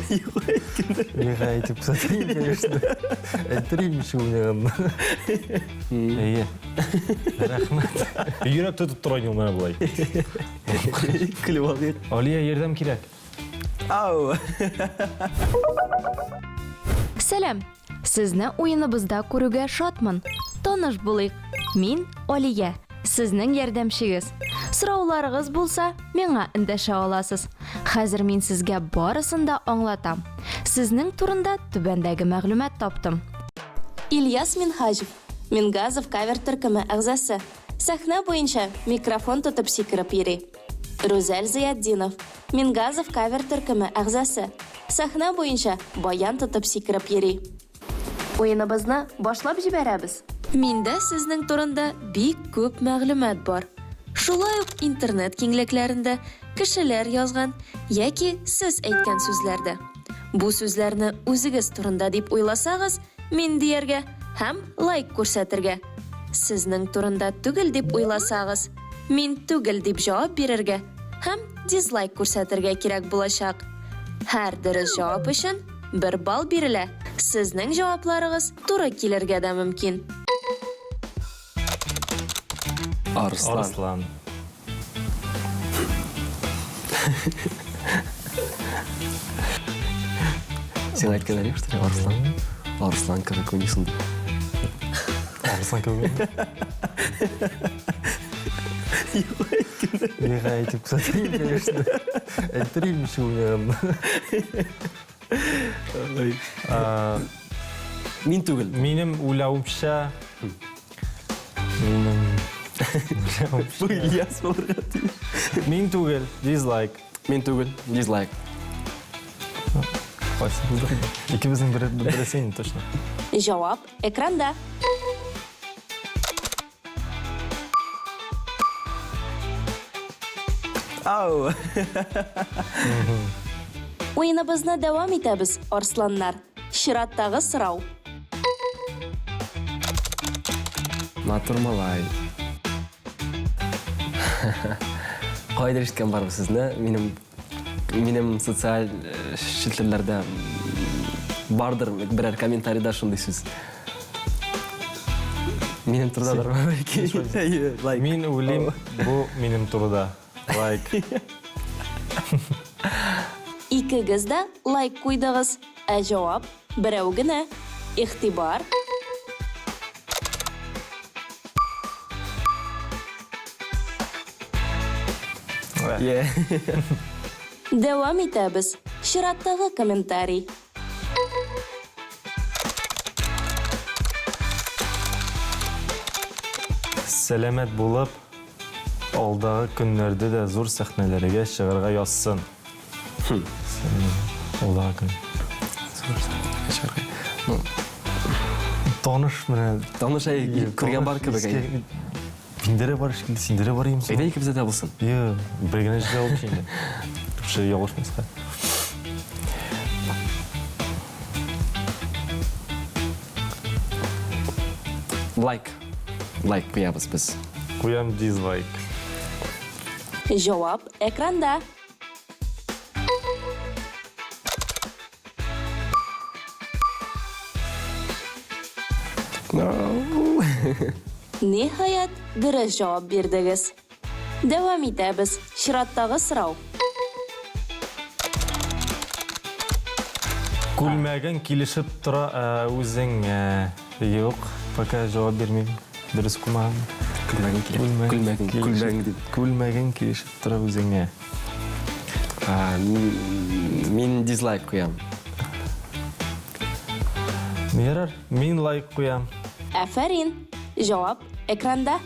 Миңа әйтеп күрсәтәм, конечно. Әйтер идем ничек уйнаганны. Әйе. Рәхмәт. Йөрәк тотып тора инде ул менә болай. Көлеп алыйк. Алия, ярдәм кирәк. Ау! Сәлам! Сезне уеныбызда күрүгә шатмын. Таныш булыйк. Мин Алия, сезнең ярдәмчегез. Сорауларыгыз булса, миңа эндәшә аласыз. Хәзер мин сезгә барысын да аңлатам. Сезнең турында түбәндәге мәгълүмат таптым. Ильяс Минһаҗев, Мингазов кавер төркеме әгъзасы. Сәхнә буенча микрофон тотып сикереп йөри. Рүзәл Зыятдинов, Мингазов кавер төркеме әгъзасы. Сәхнә буенча баян тотып сикереп йөри. Уеныбызны башлап җибәрәбез. Миндә сезнең турында бик күп мәгълүмат бар. Шулай ук интернет киңлекләрендә кешеләр язган яки сез әйткән сүзләр дә. Бу сүзләрне үзегез турында дип уйласагыз, мин дияргә һәм лайк күрсәтергә. Сезнең турында түгел дип уйласагыз, мин түгел дип җавап бирергә һәм дизлайк күрсәтергә кирәк булачак. Һәр дөрес җавап өчен бер балл бирелә. Сезнең җавапларыгыз туры килергә дә мөмкин. Арыслан. Арыслан. Син әйткәннәр юк, что ли? Арыслан. Арыслан кебек уйныйсың дип. Арыслан кебек. Миңа әйтеп күрсәтәм, конечно. Әйтер идем ничек уйнаганны. Мин түгел. Минем уйлавымча, минем Бу Ильяс булырга тиеш. Мин түгел, дизлайк. Мин түгел, дизлайк. Кайсы булды? Икебезнең бер бересе инде точно. Җавап экранда. Ау! Уеныбызны дәвам итәбез, арсланнар. Чираттагы сорау. Матур малай. Кайда ишеткән бар бу сүзне? Минем минем социаль э, челтәрләрдә бардыр берәр комментарийда шундый сүз. Минем турыдадыр бәлки. Лайк. Мин уйлыйм, бу минем турыда. Лайк. Икегез дә лайк куйдыгыз, ә җавап берәү генә. Игътибар! Дәвам итәбез. Чираттагы комментарий. Сәламәт булып, алдагы көннәрдә дә зур сәхнәләргә чыгарга язсын. Алдагы көн. Зур сәхнәләргә чыгарга. Ну, Таныш менә. Таныш әй, күргән бар кебек әй. Миндә дә бар шикелле, синдә дә бар имсең. Әйдә икебездә дә булсын. Йо, бер генә җирдә булып инде. Шушы ялгышмаска. Лайк. Лайк куябыз без. Куям дизлайк. Җавап экранда. Ниһаять, дөрес җавап бирдегез. Дәвам итәбез. Чираттагы сорау. Күлмәгең килешеп тора ә, үзеңә. Юк, пока җавап бирмим. Дөрес кумаган. Күлмәгең килеп, күлмәгең, күлмәгең дип. Күлмәгең килешеп тора үзеңә. Мин дизлайк куям. Ярар, мин лайк куям. Афәрин! Җавап экранда.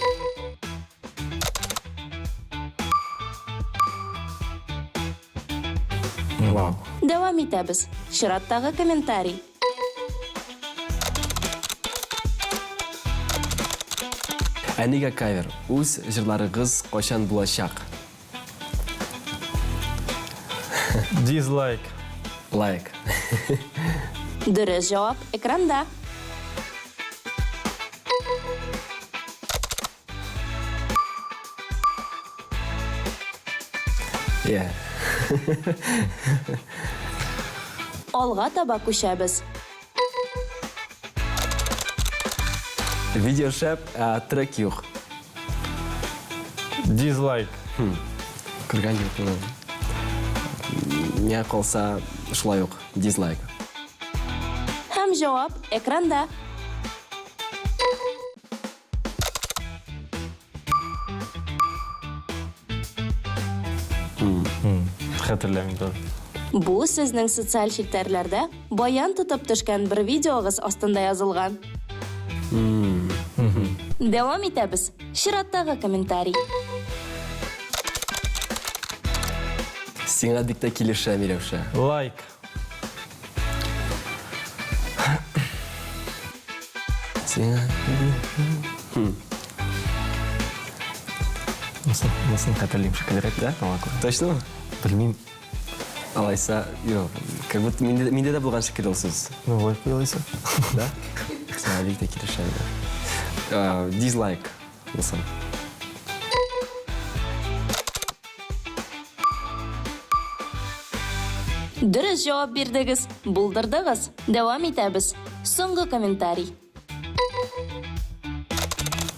Вау. Дәвам итәбез. Чираттагы комментарий. Ә нигә кавер? Үз җырларыгыз кайчан булачак? Дизлайк. Лайк. Дөрес җавап экранда. Yeah. Алга таба күчәбез. Видео шәп, ә трек юк. Дизлайк. Күргән юк моны. Миңа калса, шулай ук дизлайк. Һәм җавап экранда. Хәтерләмим тоже. Бу сезнең социаль челтәрләрдә баян тотып төшкән бер видеогыз астында язылган. Дәвам итәбез. Чираттагы комментарий. Сиңа бик тә килешә, Миләүшә. Лайк. Сиңа. Монысын, монысын хәтерлим шикеллерәк. Да? Аңа күрә. Точно? Белмим. Алайса, юк, как будто миндә, миндә дә булган шикелле ул сүз. Ну, лайк куй алайса. Да? Сиңа бик тә килешә. Э, Дизлайк булсын. Дөрес җавап бирдегез, булдырдыгыз. Дәвам итәбез. Соңгы комментарий.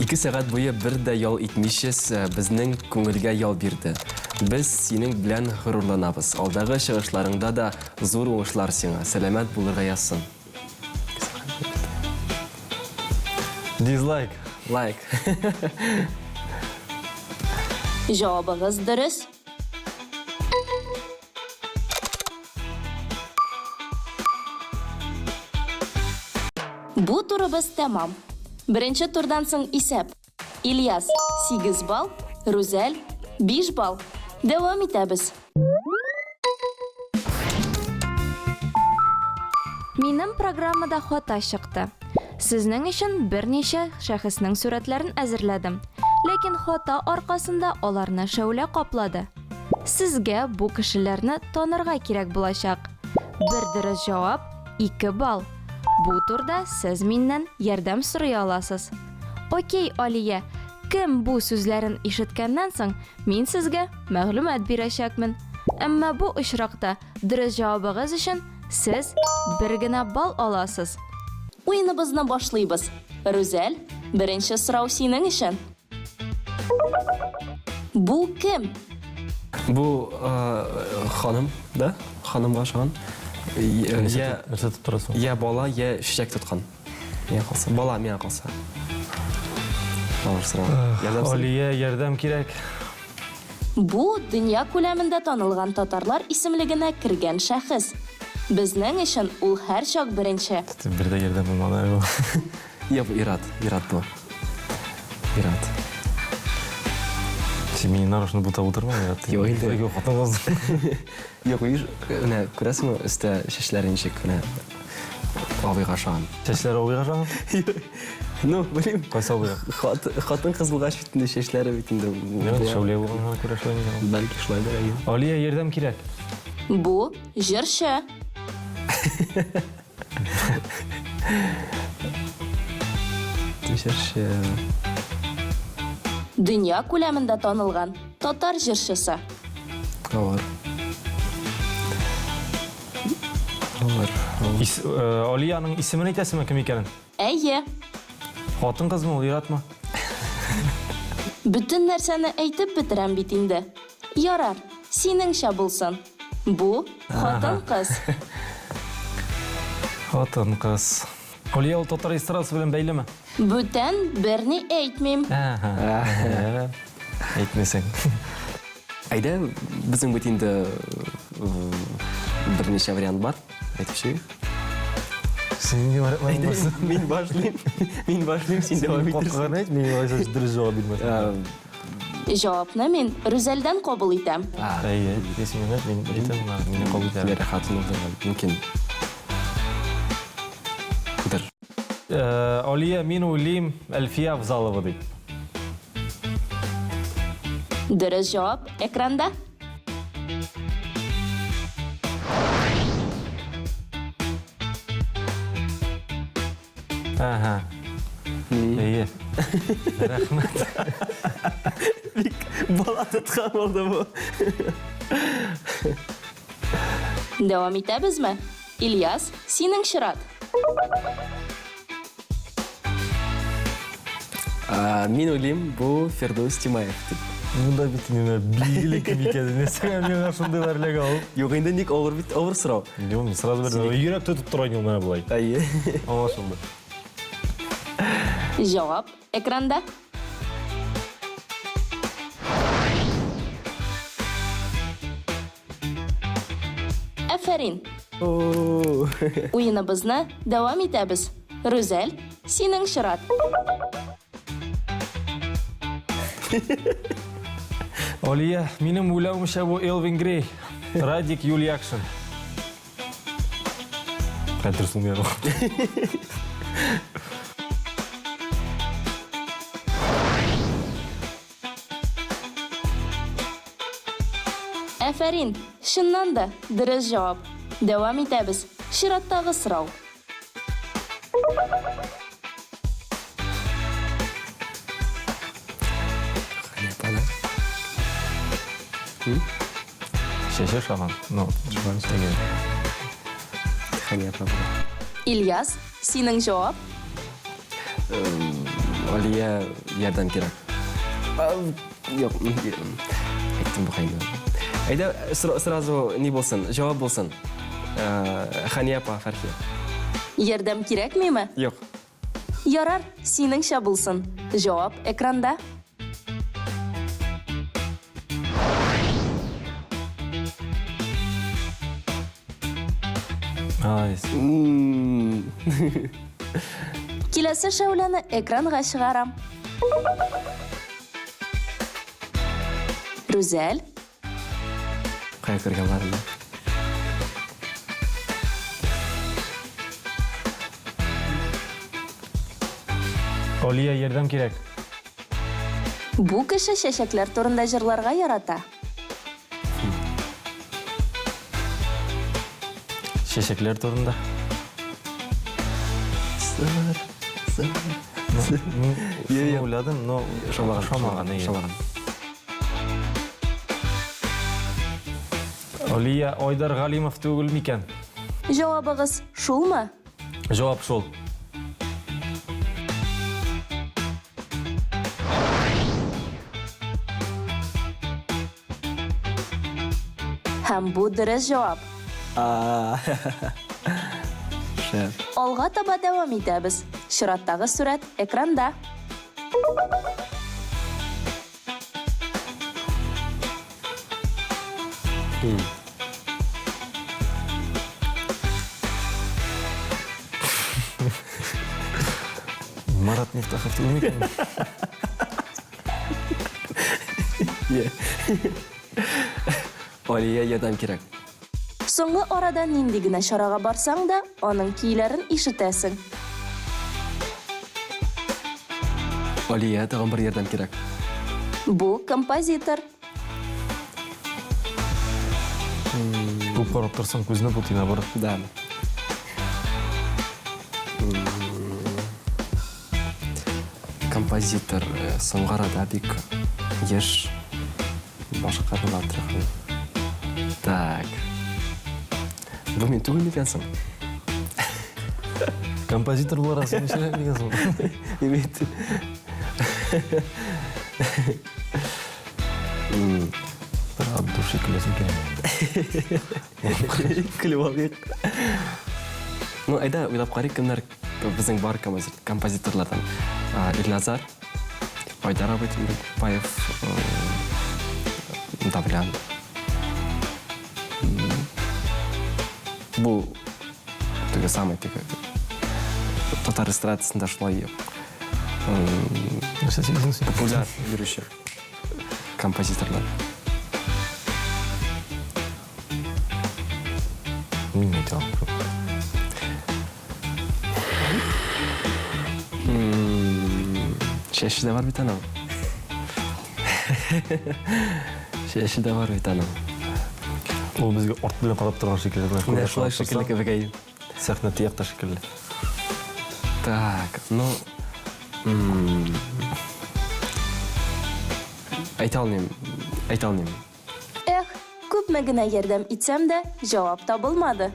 Ике сәгать буе бер дә ял итмичә безнең күңелгә ял бирде. Без синең белән горурланабыз. Алдагы чыгышларыңда да зур уңышлар сиңа. Сәламәт булырга язсын. Дизлайк. Лайк. Җавабыгыз дөрес. Бу турыбыз тәмам. Беренче турдан соң исәп. Ильяс 8 балл, Рүзәл 5 балл. Дәвам итәбез. Минем программада хата чыкты. Сезнең өчен берничә шәхеснең сурәтләрен әзерләдем. Ләкин хата аркасында аларны шәүлә каплады. Сезгә бу кешеләрне танырга кирәк булачак. Бер дөрес җавап 2 балл. Бу турда сез миннән ярдәм сорый аласыз. Окей, Алия, кем бу сүзләрен ишеткәннән соң, мин сезгә мәгълүмат бирәчәкмен. Әмма бу очракта дөрес җавабыгыз өчен сез бер генә балл аласыз. Уеныбызны башлыйбыз. Рүзәл, беренче сорау синең өчен. Бу кем? Бу э, ханым, да? Ханымга ошаган. Я, Нәрсә тотып торасың? я бала, я чәчәк тоткан. Миңа калса. Бала миңа калса. Авыр сорау. Ярдәм сорыйм. Алия, ярдәм кирәк. Бу дөнья күләмендә танылган татарлар исемлегенә кергән шәхес. Безнең өчен ул һәрчак беренче. Бер дә ярдәм булмады әле бу. Я бу ир-ат, ир-ат бу. Ир-ат. Син мине нарочно бутап утырма, ир-ат. Юк инде. Юк, хатын-кыз. Юк, видишь, менә күрәсеңме, өстә чәчләре ничек, менә абыйга ошаган. Чәчләре абыйга ошаган? Ну, белмим. Кайсы абыйга? Хатын-кыз булгач бит инде чәчләре бит инде. Менә шәүлә булганга күрә шулай инде ул. Бәлки шулайдыр, әйе. Алия, ярдәм кирәк. Бу җырчы. Җырчы. Дөнья күләмендә танылган татар җырчысы. Авыр. Авыр. Ис, э, Алияның исемен әйтәсеңме кем икәнен? Әйе. Хатын-кызмы ул, ир-атмы? Бөтен нәрсәне әйтеп бетерәм бит инде. Ярар, синеңчә булсын. Бу хатын-кыз. Хатын-кыз. Алия ул татар эстрадасы белән бәйлеме? Бүтән берни әйтмим. Әһә. Әйтмәсәң. Әйдә, безнең бит инде э, берничә вариант бар. Әйтеп чыгыйк. Син нинди вариантларың бар? Мин башлыйм. Мин башлыйм, син дәвам итәрсең. Капкага әйт, мин алайса дөрес җавап бирмәсәм. Э, Җавапны мин Рүзәлдән кабул итәм. Әйе, син әйт, мин әйтәм, мине кабул итәм. Вера хатын булырга мөмкин. Бер. Э, Алия, мин уйлыйм, Әлфия Авзалова дип. Дөрес җавап экранда. Ага. Әйе. Рәхмәт. Бик бала тоткан булды бу. Дәвам итәбезме? Ильяс, синең чират. Мин уйлыйм, бу Фирдүс Тимаев дип. Монда бит инде билгеле кем икәнен. Нәрсәгә миңа шундыйлар эләгә ул? Юк инде, ник авыр бит, авыр сорау. Юк, мин сразу бер йөрәк тотып тора инде ул менә болай. Әйе. Аңлашылды. Җавап экранда. Әфәрин! Уеныбызны дәвам итәбез. Рүзәл, синең чират. Алия, минем уйлавымча бу Элвин Грей. Радик Юльякшин. Хәтер сумия. Әфәрин! Чыннан да, дөрес җавап. Дәвам итәбез. Чираттагы сорау. Чәче шаман. Ну, Ильяс, синең җавап? Алия, ярдәм кирәк. Юк, әйттем бу инде. Әйдә, сразу ни булсын, җавап булсын. Хания апа, Фәрхия. Ярдәм кирәкмиме? Юк. Ярар, синеңчә булсын. Җавап экранда. Молодец. Киләсе шәүләне экранга чыгарам. Рүзәл. Кая кергән бар инде? Алия, ярдәм кирәк. Бу кеше чәчәкләр турында җырларга ярата. Чәчәкләр турында. Сыр, сыр. Мин шуны уйладым, но Ошамаган. Ошамаган, әйе. Ошамаган. Алия, Айдар Галимов түгел микән? Җавабыгыз шулмы? Җавап шул. Һәм бу дөрес җавап. Шәп. Алга таба дәвам итәбез. Чираттагы сурәт экранда. Марат Мифтахов түгел микән? Алия, ярдәм кирәк. Соңгы арада нинди генә чарага барсаң да, аның көйләрен ишетәсең. Алия, тагын бер ярдәм кирәк. Бу композитор. Күп карап торсаң, күзне бутый, наоборот. Да. Композитор э, соңгы арада бик еш башкарыла торган. Так. Бу мин түгел микән соң? Композитор буларак син нишләп микән соң? Имит. Бер от души көләсең килә. Көлеп алыйк. Ну, әйдә, уйлап карыйк, кемнәр безнең бар композиторлардан. Илназар, Айдар абый Тимербаев, Давлян. Бу теге самый теге татар эстрадасында шулай Нәрсә сөйлисең син? популяр йөрүче композиторлар. Мин әйтә алмыйм. Чәче дә бар бит аның. Чәче дә бар бит аның. Ул безгә арт белән карап торган шикелле. Менә шулай шикелле кебек әйе. Сәхнә тиякта шикелле. Так, ну... Әйтә алмыйм, әйтә алмыйм. Эх, күпме генә ярдәм итсәм дә, җавап табылмады.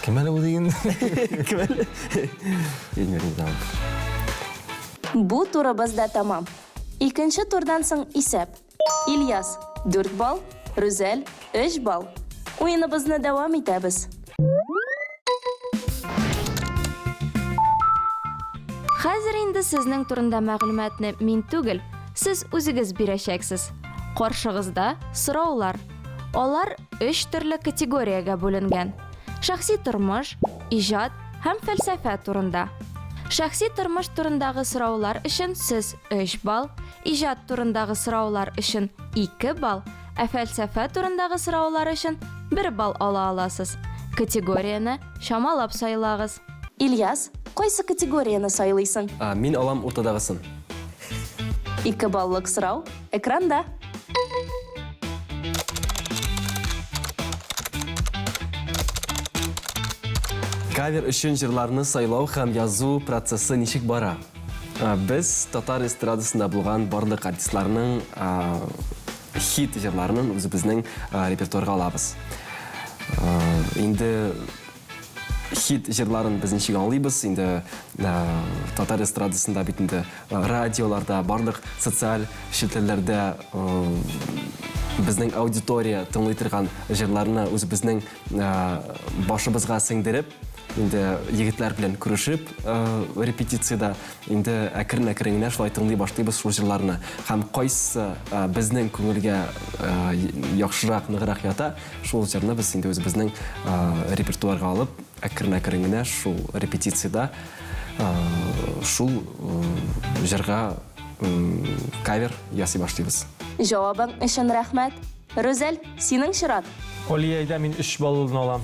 Кем әле бу диген? Кем әле? Илмир Низамов. Бу турыбыз да тәмам. Икенче турдан соң исәп. Ильяс, 4 балл, Рүзәл, 3 балл. Уеныбызны дәвам итәбез. Хәзер инде сезнең турында мәгълүматны мин түгел, сез үзегез бирәчәксез. Каршыгызда сораулар. Алар өч төрле категориягә бүленгән. Шәхси тормыш, иҗат һәм фәлсәфә турында. Шәхси тормыш турындагы сораулар өчен сез 3 балл, иҗат турындагы сораулар өчен 2 балл, ә фәлсәфә турындагы сораулар өчен 1 балл ала аласыз. Категорияне чамалап сайлагыз. Ильяс, кайсы категорияне сайлыйсың? Мин алам уртадагысын. 2 баллык сорау экранда. Кавер өчен җырларны сайлау һәм язу процессы ничек бара? Без татар эстрадасында булган барлык артистларның хит җырларын үзебезнең репертуарга алабыз. Инде хит җырларын без ничек аңлыйбыз? Инде татар эстрадасында бит инде радиоларда, барлык социаль челтәрләрдә безнең аудитория тыңлый торган җырларны үзебезнең башыбызга сеңдереп, инде егетләр белән күрешеп репетициядә инде әкрен-әкрен генә шулай тыңлый башлыйбыз шул җырларны. Һәм кайсы безнең күңелгә яхшырак, ныграк ята, шул җырны без инде үзебезнең репертуарга алып, әкрен-әкрен генә шул репетициядә шул җырга кавер ясый башлыйбыз. Җавабың өчен рәхмәт. Рүзәл, синең чират. Алия, әйдә, мин 3 баллны алам.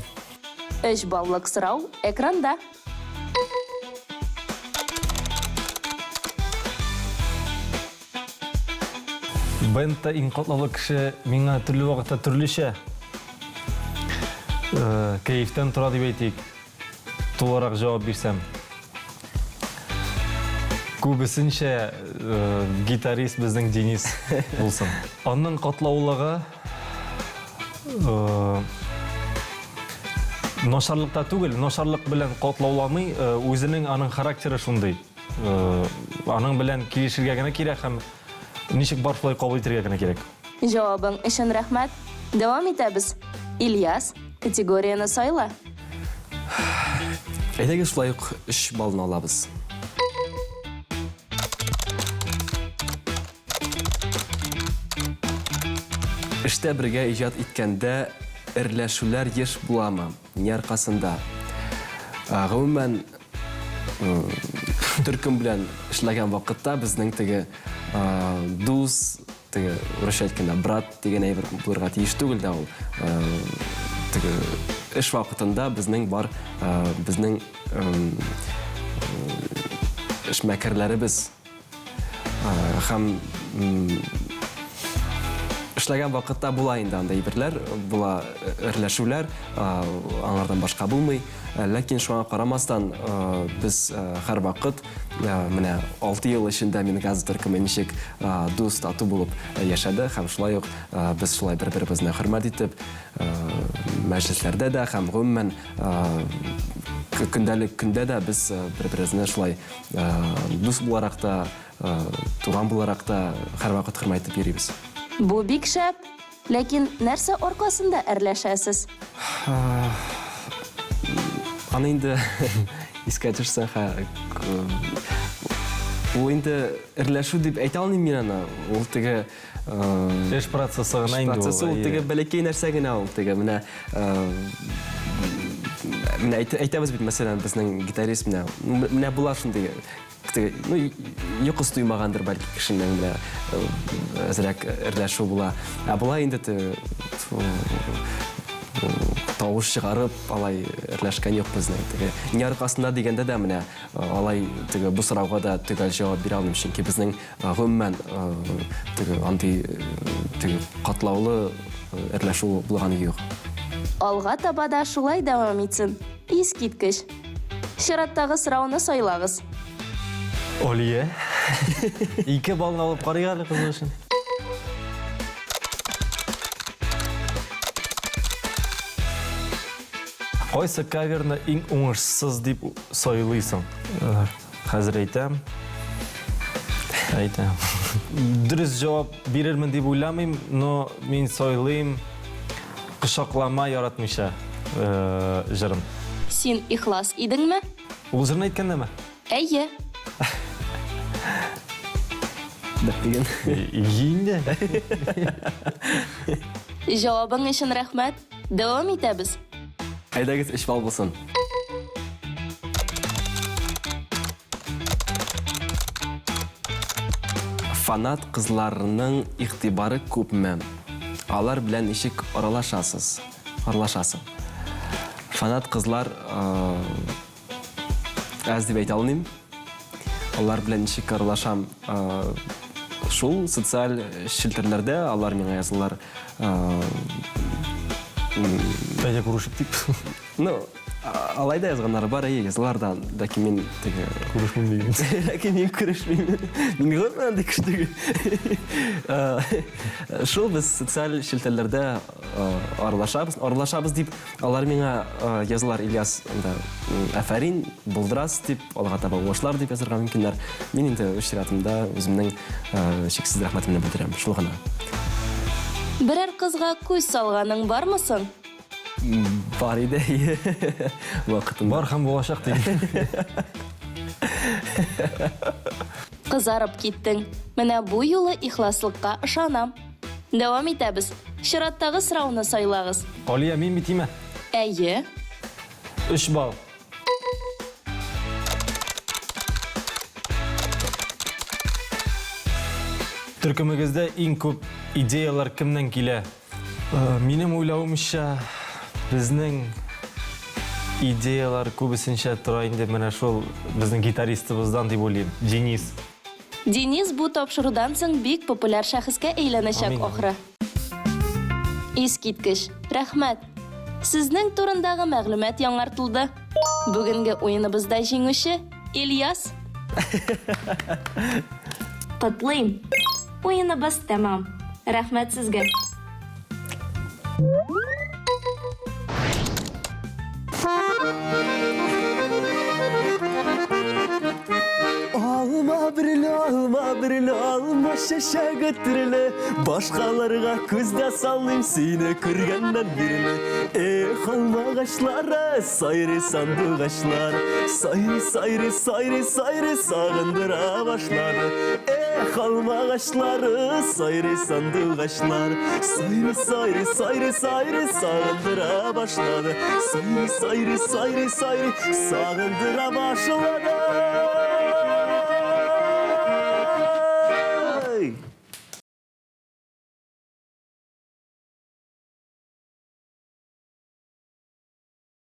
3 баллык сорау экранда. Бендта иң катлаулы кеше миңа төрле вакытта төрлечә кәефтән тора дип әйтик. Тулырак җавап бирсәм. Күбесенчә гитарист безнең Денис булсын. Аның катлаулыгы начарлыкта түгел, начарлык белән катлауламый, үзенең аның характеры шундый. Аның белән килешергә генә кирәк һәм ничек бар шулай кабул итәргә генә кирәк. Җавабың өчен рәхмәт. Дәвам итәбез. Ильяс, категорияне сайла. Әйдәгез шулай ук 3 баллны алабыз. Эштә бергә иҗат иткәндә әрләшүләр еш буламы? Ни аркасында? Гомумән, төркем белән эшләгән вакытта безнең теге дус, теге урысча әйткәндә брат дигән әйбер булырга тиеш түгел дә ул. Теге эш вакытында безнең бар безнең эшмәкәрләребез Һәм эшләгән вакытта була инде анда әйберләр, була әрләшүләр, аңардан башка булмый. Ләкин шуңа карамастан без һәрвакыт менә 6 ел эчендә Мингаз төркеме ничек дус, тату булып яшәде һәм шулай ук без шулай бер-беребезне хөрмәт итеп, мәҗлесләрдә дә һәм гомумән көндәлек көндә дә без бер-беребезне шулай Дус буларак та, туган буларак та һәрвакыт хөрмәт итеп йөрибез. Бу бик шәп! Ләкин нәрсә аркасында әрләшәсез? Аны инде искә төшсә, ул инде әрләшү дип әйтә алмыйм мин аны. Ул теге Эш процессы гына инде ул. Процессы ул теге бәләкәй нәрсә генә ул теге менә менә әйтәбез бит, мәсәлән, безнең гитарист менә менә була шундый теге, ну, йокысы туймагандыр бәлки кешенең менә әзрәк әрләшү була. Ә була инде тавыш чыгарып алай әрләшкән юк безнең. Теге ни аркасында дигәндә дә менә алай теге бу сорауга да төгәл җавап бирә алмыйм, чөнки безнең Гомумән, теге андый теге катлаулы әрләшү булганы юк. Алга таба да шулай дәвам итсен. Искиткеч. Чираттагы сорауны сайлагыз. Алия. Ике баллны алып карыйк әле кызы өчен. Кайсы каверны иң уңышсыз дип сайлыйсың? Хәзер әйтәм. Әйтәм. Дөрес җавап бирермен дип уйламыйм, но мин сайлыйм Кочаклама яратмыйча җырын. Син ихлас идеңме? Ул җырны әйткәндәме? Әйе. Бер дигән. Инде. Җавабың өчен рәхмәт. Дәвам итәбез. Әйдәгез, өч балл булсын. Фанат кызларның игътибары күпме? Алар белән ничек аралашасыз? Аралашасың. Фанат кызлар әз дип әйтә алмыйм. Алар белән ничек аралашам? Шул социаль челтәрләрдә алар миңа язалар. Әйдә күрешик дип. Ну, алай да язганнары бар, әйе, язалар да, ләкин мин теге күрешмим дигән. Ләкин мин күрешмим. Мин гомумән андый кеше түгел. Шул без социаль челтәрләрдә аралашабыз, аралашабыз дип, алар миңа язалар, Ильяс, анда афәрин, булдырасыз дип, алга таба уңышлар дип язарга мөмкиннәр. Мин инде үз чиратымда үземнең чиксез рәхмәтемне белдерәм. Шул гына. Берәр кызга күз салганың бармы соң? Бар иде, вакытында. Бар һәм булачак дигән. Кызарып киттең. Менә бу юлы ихласлыкка ышанам. Дәвам итәбез. Чираттагы сорауны сайлагыз. Алия, мин бит име? Әйе. Өч балл. Төркемегездә иң күп идеялар кемнән килә? Э, минем уйлавымча, безнең идеялар күбесенчә тора инде менә шул безнең гитаристыбыздан дип уйлыйм, Денис. Денис бу тапшырудан соң бик популяр шәхескә әйләнәчәк ахры. Искиткеч! Рәхмәт! Сезнең турындагы мәгълүмат яңартылды. Бүгенге уеныбызда җиңүче Ильяс. Котлыйм! Уеныбыз тәмам. Рәхмәт сезгә. Алма берле, алма берле, алма чәчәге төрле. Башкаларга күз дә салмыйм сине күргәннән бирле. Эх, алма агачлары, сайрый сандугачлар. Сайрый, сайрый, сайрый, сайрый сагындыра башлады. Эх, алма агачлары, сайрый сандугачлар. Сайрый, сайрый, сайрый, сайрый сагындыра башлады. Сайрый, сайрый, сайрый, сайрый сагындыра башлады.